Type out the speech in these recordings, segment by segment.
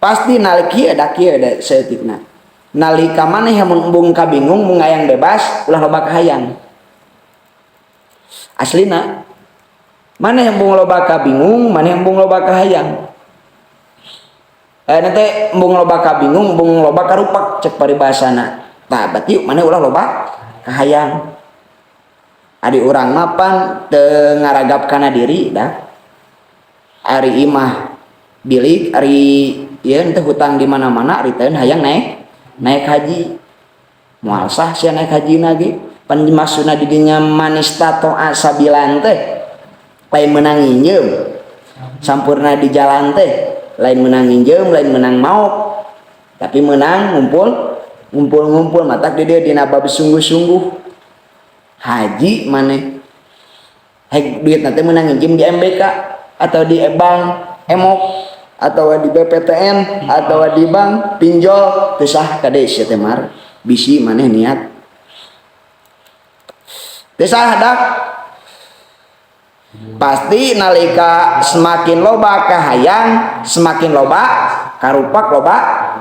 Pasti nalik kieu da, kieu da saeutikna. Nalika maneh mun embung kabingung, mun hayang bebas, ulah loba kahayang. Aslina maneh embung loba kabingung, maneh embung loba kahayang. Nanti embung loba kabingung, embung loba karupak cek paribasana. Tah, berarti maneh ulah loba kahayang. Ari urang mah pan teu ngaragap kana diri dah. Ari imah bilik, ari ieu teh hutang di mana-mana, ari teu hayang naik naik haji. Moal sah sia naik haji ge. Pan maksudna di dinya man istato'a sabilan teh lain menang nginjem. Sampurna di jalan teh lain menang nginjem, lain menang maok, tapi menang ngumpul ngumpul-ngumpul. Matak di dieu dina bab sungguh-sungguh haji, maneh hek duit nanti menang nginjem di MBK atau di bank emok atau di BPTN atau di bank pinjol, teu sah. Kade sia teh mar bisi maneh niat teu sah dak. Pasti nalika semakin loba kahayang, semakin loba karupak, loba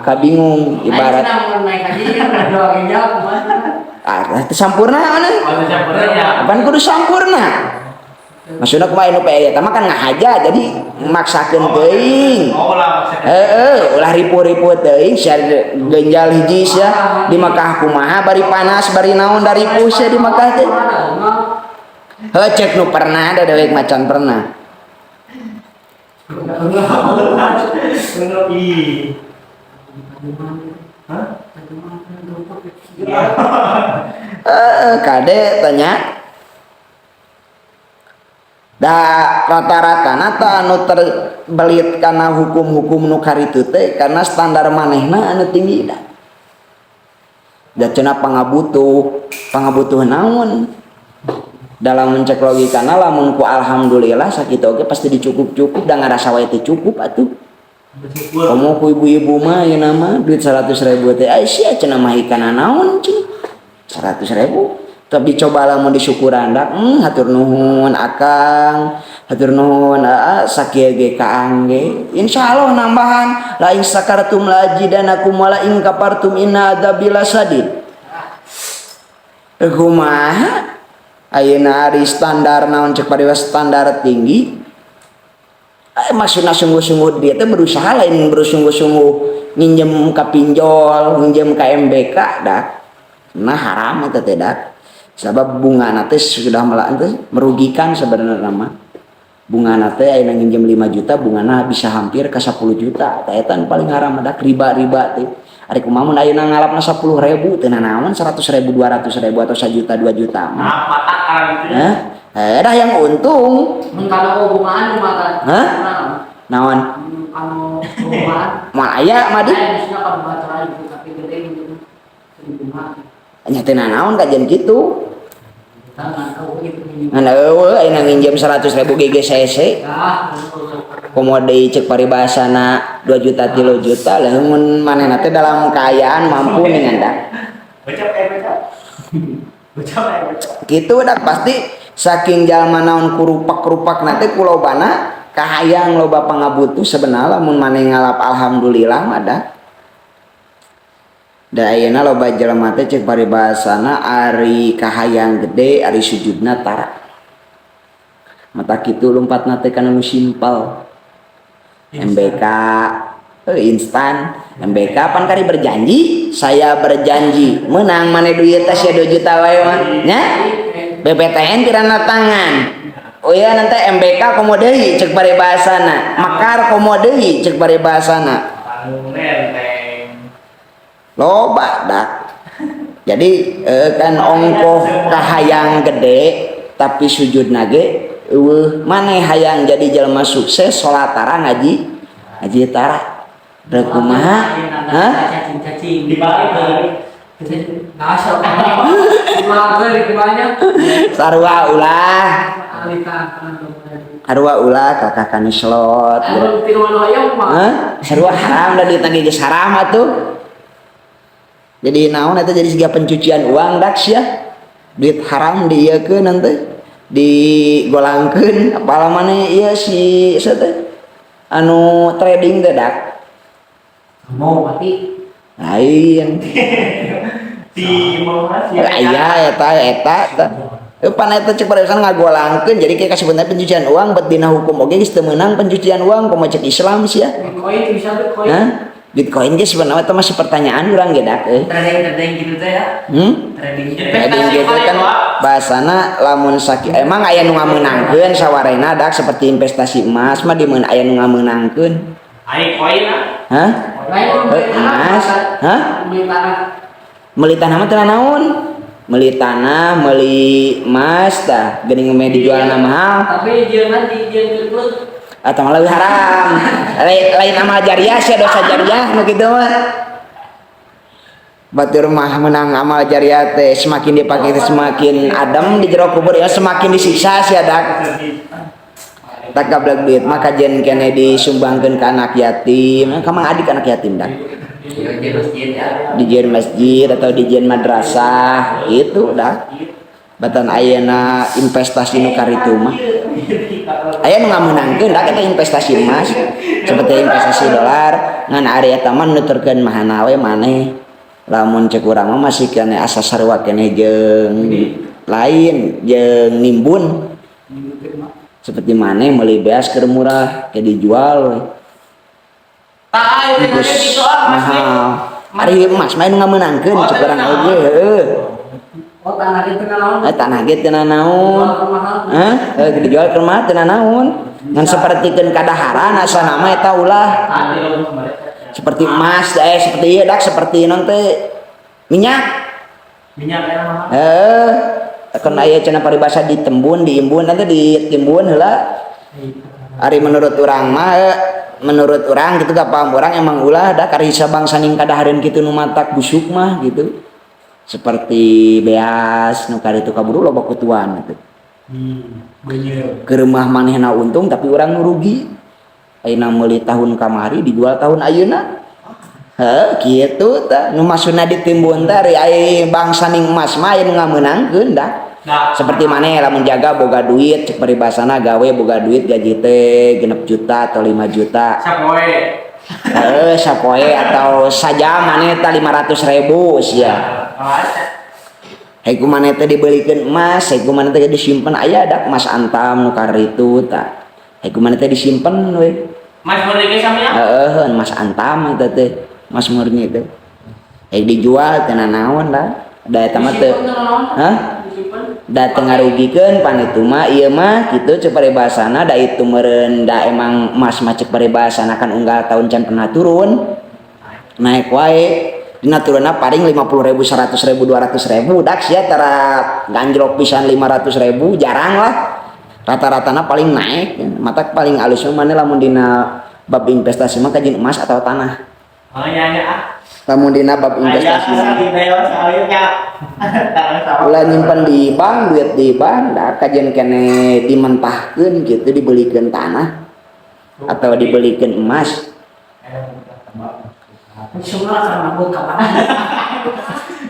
kabingung, ibarat naik haji kan doa ginjal kumaha? Ah, teu sampurna mana. Oh, sampurna ya. Apaan kudu sampurna? Maksudna kumaha? Nu PE eta mah kan ngahaja, jadi maksakeun teuing. Oh lah, maksakeun. Heeh, ulah ripuh-ripuh teuing sia, genjal hiji sia di Mekah kumaha, bari panas, bari naon, dari ripuh sia di Mekah teh. Heuh, cek nu pernah da, dewek macan pernah. Ih. Hah? Heeh, kade tanya. Da rata-rata nata anu terbelit karena hukum-hukum nu karitu teh karena standar manehna anu tinggi da. Da cenah pangabutuh, pangabutuh naon? Dalam mencek logikana, lamun ku alhamdulillah sakitu oge pasti dicukup-cukup da ngarasa wae teu cukup atuh. Bersyukur. Komo ku ibu-ibu mah ayeuna mah duit 100 ribu teh, ai sia cenah mah ikana naon cenah 100 ribu. Tapi coba lamun disyukuran dak, hatur nuhun akang, hatur nuhun aa, sakieu ge kaangge insyaallah nambahan. La in sakartum la azidanakum wa la in kafartum inna adzabi lasadid. Kumaha ayeuna ari standar naon cek pariwa standar tinggi, maksudna sungguh-sungguh dia teh berusaha, lain bersungguh-sungguh nginjem ka pinjol, nginjem ka MBK dah. Nah, haram eta teh dak. Sabab bunga teh sudah malah teh merugikan sebenarnya mah. Bunga teh ayeuna nginjem 5 juta, bungana bisa hampir ke 10 juta. Tah, eta nu paling haram dak, riba-riba teh. Ari kumaha mun ayeuna ngalapna 10 ribu teu nanaon, 100 ribu, 200 ribu, atau 1 juta, 2 juta mah. Nah, matak karena gitu ya. Hah? Dah yang untung. Mun kana hubungan mah. Hah? Naon? Anu hubungan. Moal aya mah di. Lain maksudnya kalau baca gitu tapi gede gitu seribu mah. Nya teu nanaon kajian kitu. Tangan kau gitu. Ngan eueuh ayeuna nginjem 100 ribu GGCC. Ah. Komo deui cek paribasana 2 juta, 3 juta lah mun manehna teh dalam keayaan mampu nih dak. Baca eh baca. Baca eh baca. Kitu dak, pasti saking jalma naon kurupak-rupak nanti ku lobana kahayang, loba pangabutuh. Sebenarnya lamun maneh ngalap alhamdulillah mah dah. Da ayeuna loba jelema teh cek paribasana ari kahayang gede, ari sujudna tara. Mata kitu lompatna teh kana nu simpel. MBK, instan MBK pan kari berjanji, saya berjanji menang mana duit sia 2 juta wae mah nya. BPTN tirana tangan. Oh iya, nanti MBK komo deui cek paribasana, Mekar komo deui cek paribasana. Tanggung nenteng. Loba dak. Jadi kan ongkoh kahayang gede tapi sujud nage eueuh. Maneh hayang jadi jelema sukses, salat tara, ngaji ngaji tara, rek kumaha? Hah? Cacing-cacing. Dibalik balik. Nasa banyak Sarua ulah. Sarua ulah kakak kanu slot. Hah? Sarua haram da ditagih geus haram atuh. Jadi naon eta, jadi siga pencucian uang dak sia. Duit haram diieukeun, nanti digolangkeun, apalah mana ieu si teh anu trading teh dak. Mau mati. Lain. Si mau masih. Aya eta eta tah. Pan eta cek paribasana ngagolangkeun, jadi kayak kasebenarnya pencucian uang bet dina hukum oge geus teu meunang pencucian uang komo cek Islam sih ya. Bitcoin bisa Bitcoin. Hah? Bitcoin ge sebenarnya itu masih pertanyaan urang ge dak euy. Trading trading gitu teh ya. Hmm? Trading. Trading gitu kan bahasana lamun sakit emang aya nu ngamenangkeun sawarena dak, seperti investasi emas mah di meun aya nu ngamenangkeun. Ai koin ah. Hah? Lain beli Eh, tanah, emas. Hah? Beli tanah. Meuli tanah mah teu naon? Meuli tanah, meuli emas tah geuning meh dijualna mahal. Tapi jangan di jangan klub. Atau malah lebih haram. Lain, lain amal jariah sih, dosa jariah nu kitu mah. Batur mah menang amal jariah teh semakin dipakai teh semakin adem di jero kubur ya, semakin disiksa sih ada tak gablek duit mah kajian kene disumbangkeun ke anak yatim, ka Mang Adik anak yatim dak. Di masjid ya. Dijieun masjid atau dijieun madrasah gitu dah. Batan ayeuna investasi nu karitu mah aya nu ngamenangkeun dak eta investasi emas seperti investasi dolar, ngan ari eta mah nuturkeun mahana we maneh. Lamun cek urang mah masih kene asa sarua kene jeung lain jeung nimbun, seperti maneh meuli beas keur murah ke dijual we. Tah, ini Geus gitu ah, Mas. Mahal. Ari emas mah nu ngamenangkeun Oh, cek urang teu oge heueuh. Oh, tanah itu kan naon? Eh, tanah ge teu naon. Jual mahal. Hah? Eh, dijual ke mah teu naon. Ngan sapertikeun kadaharan asana mah eta ulah. Seperti emas eh seperti ieu dak, seperti non teh minyak. Minyak ya mahal. Eh, kan aya cenah paribasa ditembun, diimbun, nanti ditimbun heula. Ari menurut urang mah menurut urang gitu gak paham urang emang ulah dak, ari sabangsa ning kadahareun kitu nu matak busuk mah gitu. Seperti beas nu karitu kaburu loba kutuan gitu. Bener. Ke rumah manehna untung tapi urang nu rugi. Ayeuna meuli tahun kamari dijual tahun ayeuna. Heuh, kitu tah nu maksudna ditimbun teh. Ari ai bangsa ning emas mah aya nu ngamenangkeun dah. Nah, seperti maneh lamun jaga boga duit, cek paribasana gawe boga duit gaji teh 6 juta atau 5 juta. Sapoe. Heeh, sapoe atau sajam maneh teh 500 ribu sia. Ah, Hei, ku maneh teh dibelikeun emas, hei ku maneh teh disimpen, aya dak emas Antam nu karitu tah. Hei, ku maneh teh disimpen we. Mas murni ge samnya? Heeh, emas Antam eta teh, emas murni teh. Hei dijual teh naon lah. Da eta mah teu Disimpen teu naon? Hah? Disimpen. Da teu ngarugikeun pan itu mah ieu mah kitu cek paribasana, da itu meureun da emang emas mah cek paribasana kan unggal tahun can pernah turun. Naik wae. Dina turunna paling 50 ribu, 100 ribu, 200 ribu dak sia, tara ganjrok pisan 500 ribu jarang lah. Rata-ratana paling naik. Mata paling alus mah maneh lamun dina bab investasi mah kajeun emas atau tanah. Oh, nya nya ah. Lamun dina bab Aya investasi mah. di daerah salirnya. Tanah sawah. Ulah nyimpen di bank, duit di bank, dah kajeun kene dimentahkeun gitu, dibelikeun tanah atau dibelikeun emas. Semua karena buat kapan?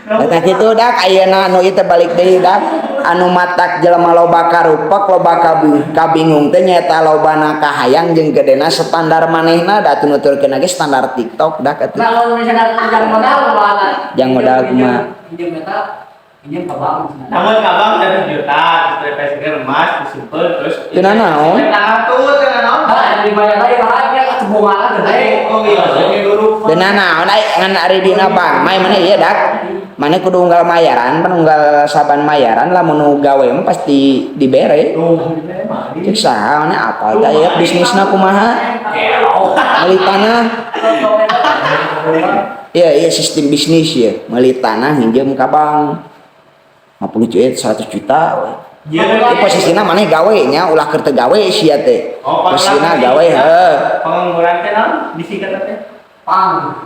Eta kitu dak ayeuna nu ieu teh balik deui dak, anu matak jelema loba karupek, loba kabingung teh nyaeta lobana kahayang jeung gedena standar manehna, da atuh nuturkeun ge standar TikTok dak atuh. Nah, kalau misalkan jang modal kumaha? Jang modal kumaha? Pinjam eta, pinjam ke bank. Namun ka bank 1 juta, terus investasi emas, disimpan, terus Teu nanaon? Tanah tuh, teu nanaon. Nah, dibayar lagi malah ya bunga gede. Oh iya, ini dulu. Teu nanaon ai ngan ari dina bank mah maneh ieu dak. Maneh kudu unggal mayaran, pan unggal saban mayaran lamun nu gawe mah pasti dibere. Tuh, Cek saha maneh apal teh ieu bisnisna kumaha? Meuli tanah. Iya, iya, sistem bisnis ya. Meuli tanah nginjem ka bank. 50 juta, 100 juta we. Iya, Ieu posisina maneh gawe nya, ulah keur teu gawe sia teh. Oh, Posisina gawe heuh. Pengangguran teh naon? Disingkat teh? Pang.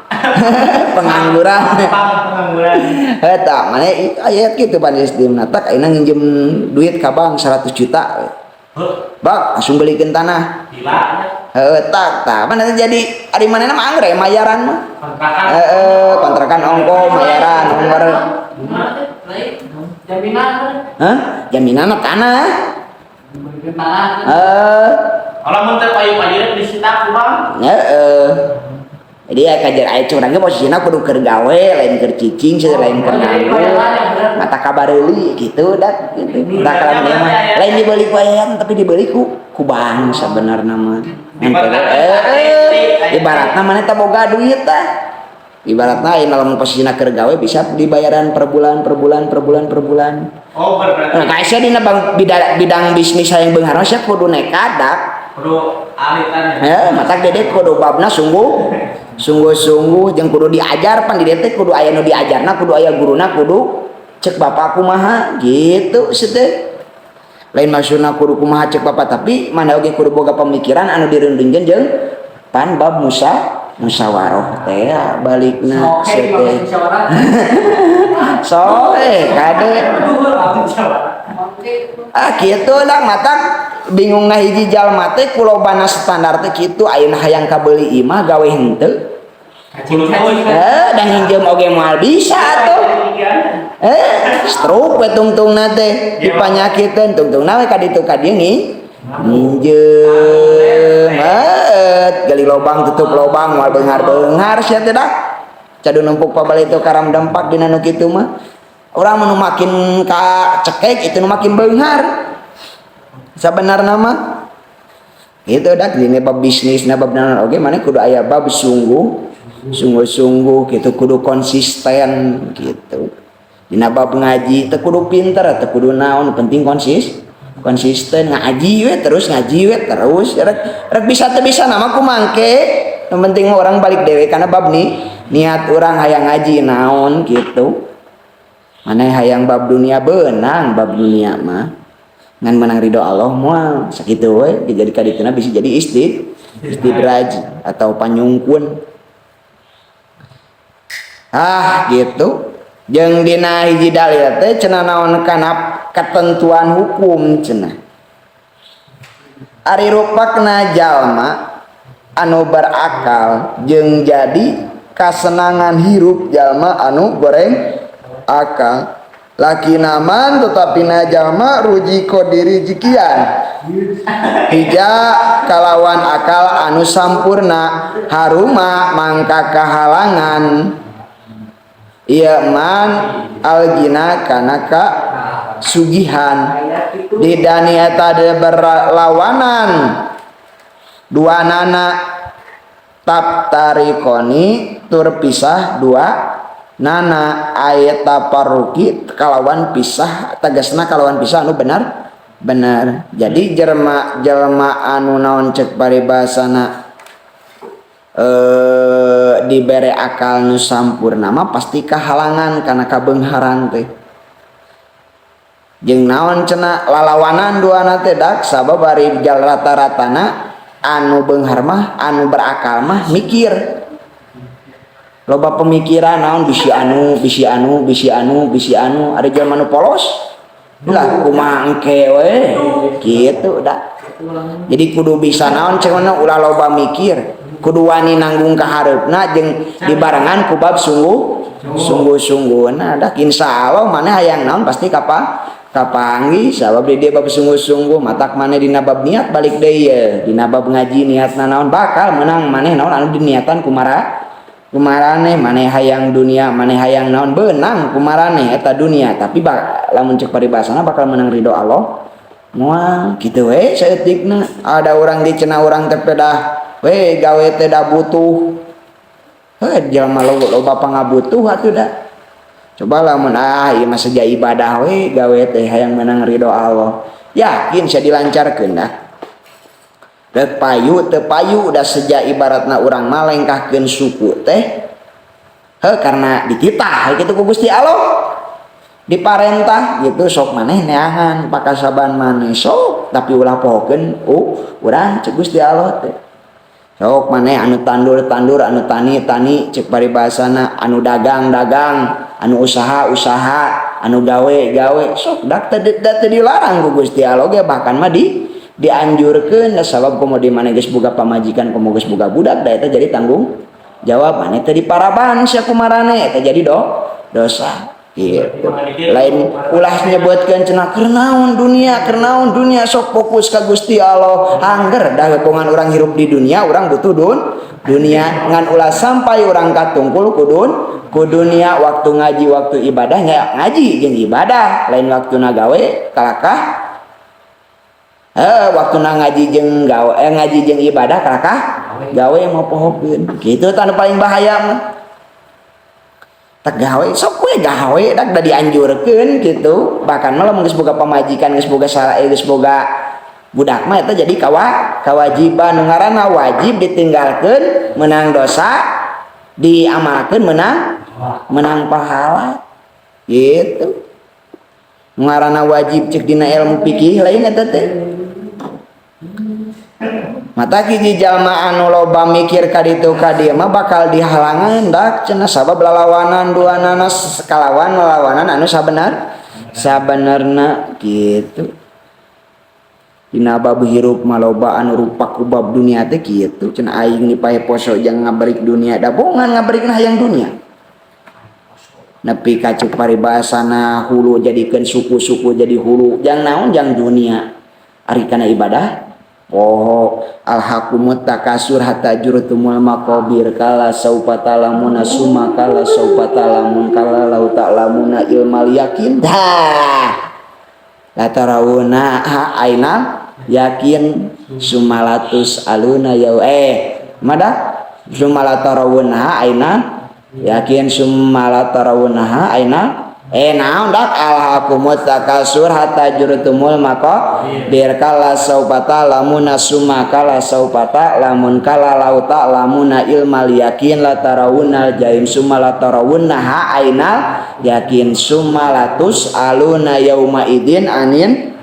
Pengangguran. Pang pengangguran. Heuh tah maneh aya kitu pan sistemna, tak ayeuna nginjem duit ka bank 100 juta we. Heuh, Bang, langsung belikeun tanah. gila nya. Heuh tak tah mana jadi ari manehna mah angger mayaran mah. Kontrakan. Heeh, kontrakan ongko mayaran ongko. Jaminan. Hah? Jaminan tanah. Dibelikan tanah. Heeh. Kalau mun teh payu-payu disita ku bang. Heeh. Jadi ya kajar aya curang ge posisina kudu keur gawe, lain keur cicing, lain keur nganggur. Mata kabareuli gitu dak gitu. Tak kalau mah lain dibeli ku ayam, tapi dibeli ku bank sebenarnya mah. Ibaratna mana teh boga duit tah. Ibaratna ayeuna lamun posisina keur gawe bisa dibayaran per bulan, per bulan, per bulan, per bulan. Oh, berarti. Nah, kayak sia dina bang, bidang bisnis hayang beunghar sia kudu nekat dak. Kudu alitan. Ya, matak dede kudu babna sungguh sungguh-sungguh jeung kudu diajar. Pan di dieu teh kudu aya nu diajarna, kudu aya guruna, kudu cek bapak kumaha gitu sih teh. Lain maksudna kudu kumaha cek bapak, tapi mana oge kudu boga pemikiran anu dirundingkeun jeung pan bab musyawarah teh balikna. Oke, teh. Musyawarah. So kade. Oke. Ah, kitu lah. Matak bingung nah hiji jalma teh ku lobana standar teh kitu. Ayeuna hayang kabeuli imah, gawe henteu. Dan hinjem oge moal bisa atuh. Stroke we tungtungna teh, dipanyakiteun tungtungna we ka ditu ka dieu nginjem. Gali lobang tutup lobang, moal beunghar-beunghar sia teh dah. Cadu numpuk pabali itu karam dempak dina nu kitu mah. Urang nu makin ka cekek itu nu makin beunghar. Sabenarna mah itu dak dina bab bisnis na bab naon oge maneh kudu aya bab sungguh sungguh-sungguh gitu, kudu konsisten gitu. Dina bab ngaji teu kudu pinter, teu kudu naon, penting konsisten ngaji we terus, ngaji we terus. Rek rek bisa teu bisa nama ku mangke, yang penting mah orang balik dewe karena bab nih niat orang hayang ngaji naon gitu. Maneh hayang bab dunia, beunang bab dunia mah, ngan menang ridho Allah moal. Sakitu we. Jadi kadituna bisa jadi istidraj atau panyungkun. Ah, gitu. Jeung dina hiji dalil teh cenah naon kana ketentuan hukum cenah. Ari rupakna jalma anu berakal jeung jadi kasenangan hirup jalma anu goreng akal. Laki naman tetapi na jalma ruji diri jikian hija kalawan akal anu sampurna, haruma mangka kahalangan ieu man algina kana ka sugihan didani eta berlawanan dua nana tabtarikoni tur pisah dua nana ayat taparuki kalawan pisah, tegasna kalawan pisah anu benar benar. Jadi jelma jelma anu naon cek paribasana dibere akal nu sampurna mah pasti kahalangan karena kabeungharan teh. Jeung naon cenah lalawanan duana teh dak sabab bari jal rata-ratana anu beunghar mah, anu berakal mah mikir, loba pemikiran naon, bisi anu, bisi anu, bisi anu, bisi anu. Ada jelema nu polos lah, kumaha engke we kitu dah. Jadi kudu bisa naon cenah ulah loba mikir, kudu wani nanggung ka hareupna jeung dibarengan ku bab sungguh sungguh-sungguh. Nah dah, insyaallah maneh hayang naon pasti kapanggih sabab di dia bab sungguh-sungguh. Matak maneh dina bab niat balik deui ye, dina bab ngaji niatna naon bakal menang maneh naon anu diniatan kumara kumarane. Maneh hayang dunia, maneh hayang naon, beunang kumarane eta dunia, tapi lamun cek paribasana bakal menang ridho Allah moal. Kitu we saeutikna. Ada orang di cenah urang teh pedah we gawe teh da butuh. Heuh, jelema loba pangabutuh atuh da. Coba lamun ah ieu mah seja ibadah we gawe teh hayang menang ridho Allah, yakin sia dilancarkeun dah. Rek payu teu payu udah seja ibaratna urang mah lengkahkeun suku teh heuh karena dititah kitu ku Gusti Allah, diparentah gitu. Sok maneh neangan pakasaban maneh sok, tapi ulah pohokeun urang cek Gusti Allah teh. Sok maneh anu tandur-tandur, anu tani-tani cek paribasana, anu dagang-dagang, anu usaha-usaha, anu gawe-gawe sok dak teu dilarang ku Gusti Allah ge, bahkan mah dianjurkeun da sabab komo di maneh geus boga pamajikan, komo geus boga budak da eta jadi tanggung jawab maneh. Teh diparaban sia kumarane eta jadi dosa. Gitu. Lain ulah nyebutkeun cenah keur naon dunia, keur naon dunia, sok fokus ka Gusti Allah. Angger dah hubungan urang hirup di dunia, urang butuh dunia, ngan ulah sampai urang katungkul ku dunia. Waktu ngaji, waktu ibadahnya ngaji jeung ibadah, lain waktu gawe kalakah waktu ngaji jeung gawe, ngaji jeung ibadah kalakah gawe mau pohokeun kitu. Tah, paling bahaya mah tak gawe, sok we gawe dak da dianjurkeun gitu. Bahkan malah geus boga pamajikan, geus boga salah, geus boga budak mah eta jadi kawajiban. Nu ngaranna wajib ditinggalkeun menang dosa, diamalkeun menang menang pahala gitu. Nu ngaranna wajib cek dina ilmu fikih lain eta teh. Mata hiji jalma anu loba mikir ka ditu ka dieu mah bakal dihalangan dak cenah, sabab lalawanan duanana kalawan lalawanan anu sabenar sabenerna gitu. Dina bab hirup mah loba anu rupak ku bab dunia teh kitu cenah. Aing dipae poso jang ngaberik dunia, da bongan ngaberikna hayang dunia. Nepi ka cek paribasana hulu jadikeun suku-suku jadi hulu, jang naon? Jang dunia. Ari kana ibadah poho. Alhaqumut takasur hatta jurtumul maqabir, kala saufa ta'lamuna, summa kala saufa ta'lamun, kala lau ta'lamuna ilmal yakin, dah la tarawuna aina yakin, sumalatus aluna yau mada sumala tarawuna aina yakin, sumala tarawuna aina naon dak. Alhaqumut takasur hatta jurtumul maqabir, kala saufa ta'lamuna, summa kala saufa ta'lamun, kala lau ta'lamuna ilmal yakin la tarawunal jahim, summa la tarawunnaha ainal yakin, summa latus aluna yauma idin anin.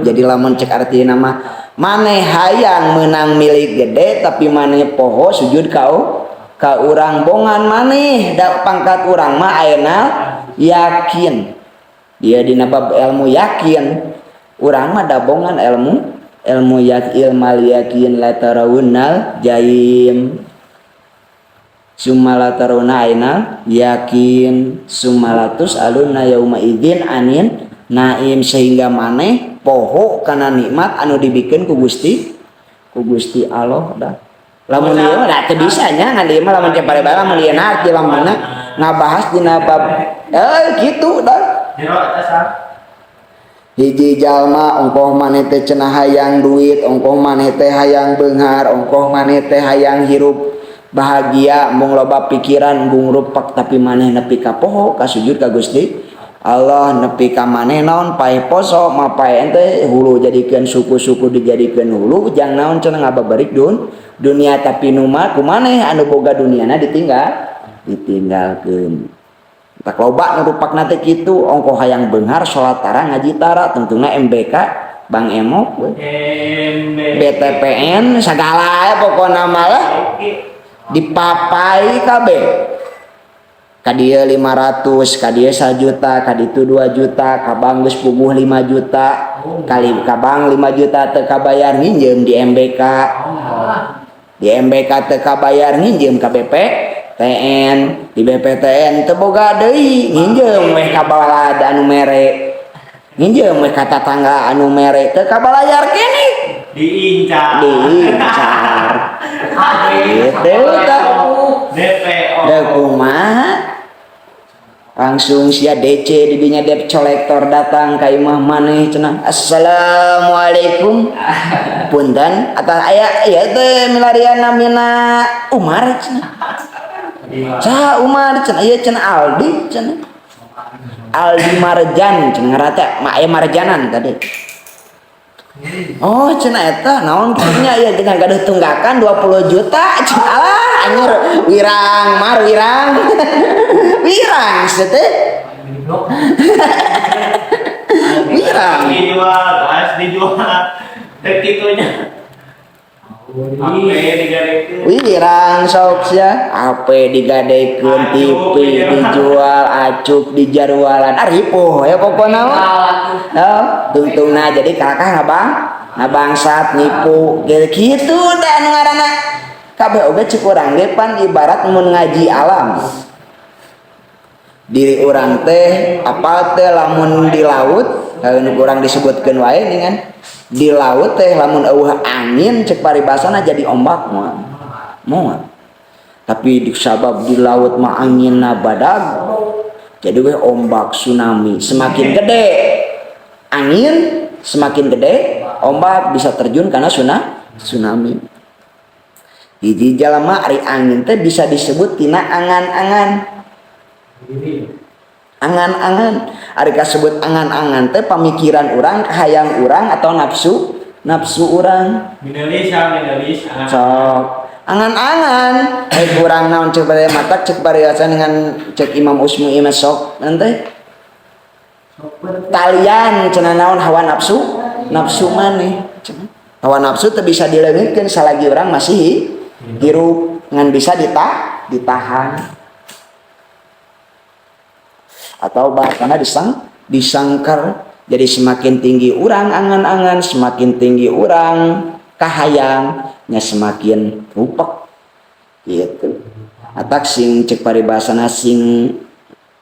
Jadi lamun cek artina mah, maneh hayang menang milik gede tapi maneh poho sujud kau ka urang, bongan maneh da pangkat urang mah ainal yakin. Dia dina bab ilmu yakin, urang mah dabongan ilmu ilmu yak ilmal yakin la tarawunnal jahim, summa la tarawunna ainal yakin, summa latus aluna yauma idzin anin naim, sehingga maneh poho kana nikmat anu dibikeun ku Gusti Allah. Dah lamun ieu mah da teu bisa nya, ngan ieu mah lamun cek pare lamun ieu na arti lamunna ngabahas dina bab kitu dah. Jero eta sa. Hiji jalma, ongkoh maneh teh cenah hayang duit, ongkoh maneh teh hayang beunghar, ongkoh maneh teh hayang hirup bahagia, mung loba pikiran, embung rupak, tapi maneh nepi ka poho ka sujud ka Gusti Allah, nepi ka maneh naon paeh poso mapae ente hulu jadikeun suku-suku dijadikeun hulu, jang naon cenah? Ngababarik dunia. Tapi nu mah ku maneh anu boga duniana ditinggalkeun. Tak loba nu rupakna teh kitu. Ongkoh hayang beunghar, salat tara, ngaji tara, tungtungna MBK, Bank Emok we. MB. BTPN sagala pokona mah lah dipapai kabeh. Ka dieu 500, ka dieu 1 juta, ka ditu 2 juta, ka bank geus puguh 5 juta, kali ka bank 5 juta teu kabayar nginjem di MBK. Di MBK teu kabayar nginjem ka BPTN, di BPTN teu boga deui nginjem weh ka balad anu mere. Nginjem weh ka tatangga anu mere, teu kabalayar keneh. Diincar. Diincar. Gitu tah. DPO. Da kumaha? Langsung sia DC di dinya, debt collector datang ka imah maneh cenah. Assalamualaikum. Punten, atas aya ieu teh milarian namina Umar cenah. Saha Umar cenah? Ieu cenah Aldi cenah. Aldi Marjan cenah ngaran teh, mah aya Marjanan tadi. Oh cenah, eta naon kitu nya? Ieu cenah gaduh tunggakan 20 juta cenah. Alah anjir, wirang mar wirang. Wirang sia teh. Wirang. Dijual, gas dijual. Dek kitunya. HP digadekeun. Wirang sok sia, HP digadekeun, TV dijual, acuk dijarualan. Ah ripuh ya pokona mah. Oh, tungtungna jadi kakak ngabangsat nipu gitu gitu da anu ngaranna kabeh oge. Cek urang ge pan ibarat mun ngaji alam. Diri urang teh apal teh lamun di laut, nu kurang disebutkeun wae dengan di laut teh lamun eueuh angin cek paribasana jadi ombak moal. Moal. Tapi disabab di laut mah anginna badag, jadi we ombak tsunami. Semakin gede angin, semakin gede ombak, bisa terjun karena tsunami. Hiji jalma ari angin teh bisa disebut tina angan-angan. Angan-angan ari kasebut angan-angan teh pamikiran urang, kahayang urang atau nafsu nafsu urang. Minelis ya, minelis. Sok angan-angan eh kurang naon cek bari matak cek bariasa dengan cek Imam Usmu imah sok nanti talian cenah naon hawa nafsu nafsu maneh. Hawa nafsu teu bisa dileungitkeun salagi urang masih hirup, ngan bisa ditahan atau bahkan disangkar. Jadi semakin tinggi urang angan-angan, semakin tinggi urang kahayangnya, semakin rupek gitu. Atak sing cek paribasana sing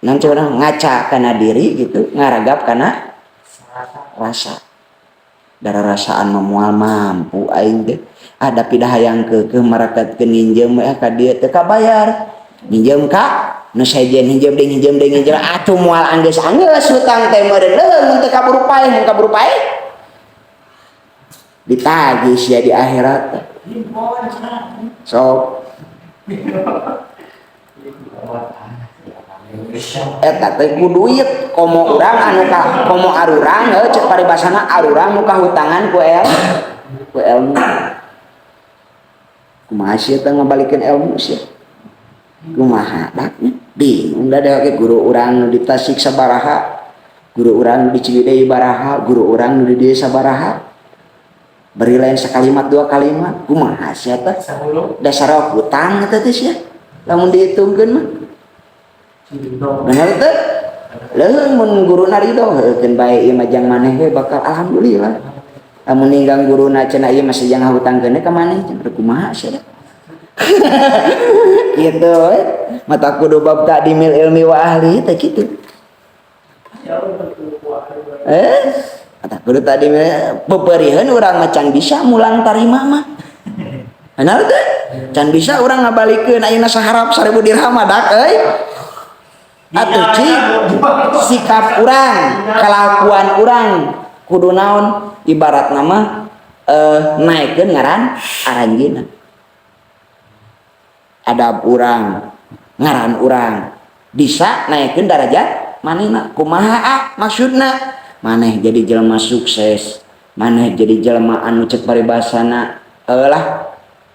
nanti urang ngaca kana diri gitu, ngaragap kana rasa. Darah rasaan mah moal mampu aing teh. Ada pidah hayang keukeuh marakatkeun nginjem we ka dieu teu kabayar. Minjem ka nu sejen, hinjem deui, hinjem deui, hinjem atuh moal anggeus-anggeus hutang teh meureun leuheung mun teu kaburu paeh, mun kaburu paeh ditagih sia di akhirat. Sok eta teh ku duit komo urang anu ka komo arurang heuh cek paribasana arurang nu kahutangan ku ku ilmu. Kumaha sia teh ngabalikeun ilmu sia? Kumaha daknya? Bingung da dewek guru urang nu di Tasik sabaraha, guru urang nu di Ciwidey baraha, guru urang nu di dieu sabaraha. Beri lain sakalimat dua kalimat, kumaha sia teh? Dasar hutang eta teh sia. Lamun dihitungkeun mah. Bener teh? Leuheung mun guruna ridho, heukeun bae ieu mah jang maneh we bakal alhamdulillah. Lamun ninggang guruna cenah ieu mah sejang ngahutangkeun ka maneh cenah kumaha sia teh? Gitu we. Mata kudu bab ta'dimil ilmi wa ahli teh kitu. Mata kudu ta'dimil peperiheun urang mah can bisa mulang tarima mah. Bener teh? Can bisa urang ngabalikeun ayeuna saharap 1000 dirham dak euy. Atuh cik sikap urang, kelakuan urang kudu naon ibarat nama naikeun ngaran aranjeunna. Adab urang, ngaran urang bisa naikeun darajat manehna. Kumaha ah maksudna? Maneh jadi jelema sukses, maneh jadi jelema anu cek paribasana lah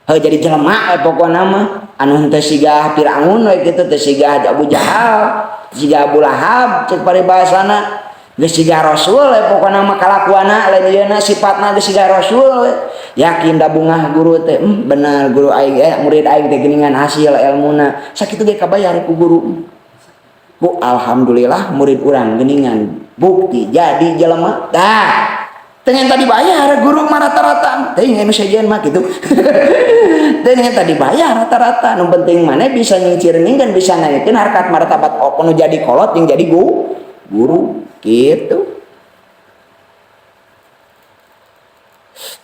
heuh jadi jelema pokona mah anu henteu siga Firaun we kitu, teu siga Abu Jahal, siga Abu Lahab cek paribasana, geus siga Rasul we pokona mah kalakuanna lain ieuna sifatna geus siga Rasul we. Yakin da bungah guru teh, bener guru aing murid aing teh geuningan hasil elmuna sakitu ge kabayar ku guru. Bu alhamdulillah murid urang geuningan bukti jadi jelema. Tah teu tadi bayar guru mah rata-rata teh anu sejen mah kitu. Teu tadi bayar rata-rata, nu penting maneh bisa nyicirning dan bisa naikeun harkat martabat nu jadi kolot jeung jadi guru kitu.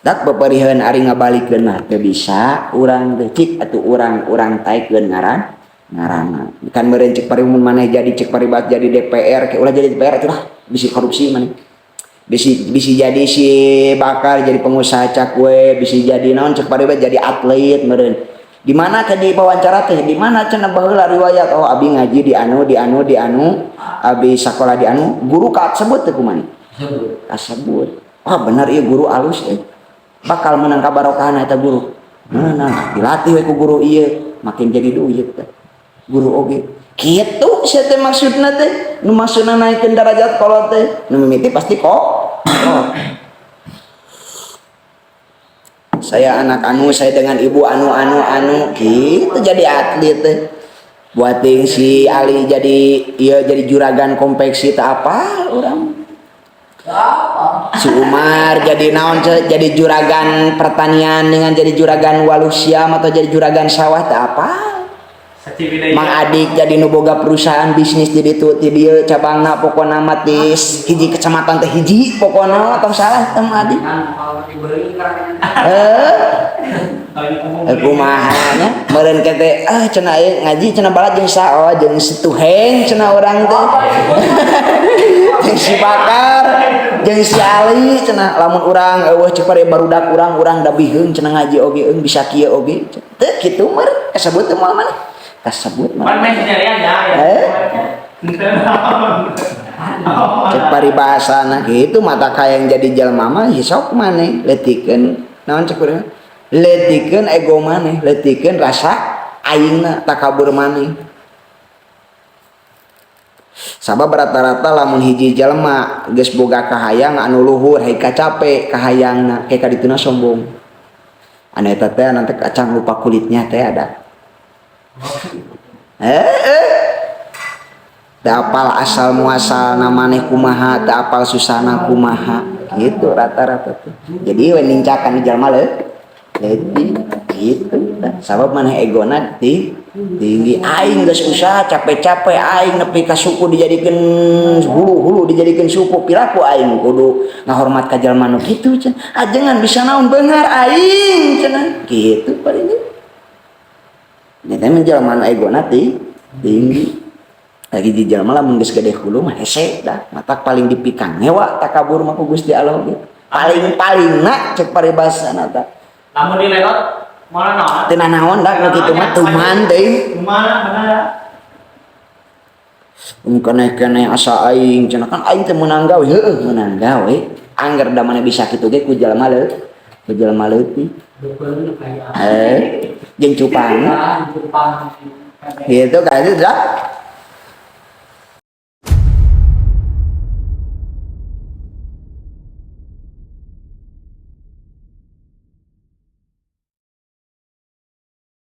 Dak beperiheun ari ngabalikeun mah teu bisa urang teh cik atuh urang taekeun ngaran ngaranna. Kan meureun cek parimun maneh jadi cek paribat jadi DPR ke ulah jadi DPR atuh lah bisi korupsi maneh. Bisi jadi si bakar jadi pengusaha cakwe, bisi jadi naon cek paribat jadi atlet meureun. Di mana ke di wawancara teh di mana cenah baheula riwayat oh abi ngaji di anu di anu di anu abi sakola di anu guru kasebut teh kumaha? Kasebut. Wah bener ieu guru alus euy. Bakal menang kabarokahan eta guru. Meunang dilatih we ku guru ieu makin jadi duit teh. Guru oge. Kitu sia teh maksudna teh nu maksudna naikeun darajat kolot teh nu mimiti pasti kok. Oh. Saya anak anu, saya dengan ibu anu anu anu gitu jadi atlet teh. Buating si Ali jadi ieu jadi juragan konveksi teh apa urang. Si Umar jadi naon jadi juragan pertanian dengan jadi juragan walusiam atau jadi juragan sawah teh apa? Mang Adik jadi nu boga perusahaan bisnis di ditu, ti dieu cabangna, pokona mah ti hiji kecamatan teh hiji, pokona tong salah teh Mang Adik. Kan kalau dibeli kan. Eh, eh, kumaha nya meureun kete, ah, cenah ieu ngaji cenah balad jeung sa, oh, jeung si Tuheng cenah urang teh, jeung si Bakar, jeung si Ali cenah. Lamun urang eueuh ceuk barudak urang, urang da biheung cenah, ngaji oge eung bisa kieu oge teu kitu meureun kasebut teh, moal maneh kasebut mah. Pan main sendirian ya. Eh? Cek paribasana gitu, mata kayang jadi jelema mah hisok maneh leutikeun naon, cek urang leutikeun ego maneh, leutikeun rasa aingna, takabur maneh. Sabab rata-rata lamun hiji jelema geus boga kahayang anu luhur, hei, kacape kahayangna ke kadituna sombong. Anu eta teh nanti kacang lupa kulitnya teh ada. Eh, eh. Teu apal asal muasal maneh kumaha, teu apal susahna kumaha gitu rata-rata tuh. Jadi we nincakan di jalma leutik gitu tah. Sabab maneh egona ti tinggi, aing geus usaha capek-capek, aing nepi ka suku dijadikeun hulu-hulu, dijadikeun suku, piraku aing kudu ngahormat ka jalma nu kitu cenah. Ajengan bisa naon beunghar aing cenah kitu paling ge. Nyata mah jalma nu egona ti tinggi. Lagi di jalma lamun geus gede hulu mah hese dah, matak paling dipikang ngewa takabur mah ku Gusti Allah ge. Paling-palingna cek paribasana tah. Lamun dilelot moal naon? Teu nanaon dah nu kitu mah, tuman teuing. Kumaha bener. Keneh-keneh asa aing cenah, kan aing teh meunang gawe, heueuh meunang gawe. Angger da maneh bisa kitu ge ku jalma leutik. Ku jalma leutik. Bener kayak. Eh, jeung cupangna. Cupang. Gitu kan itu dah.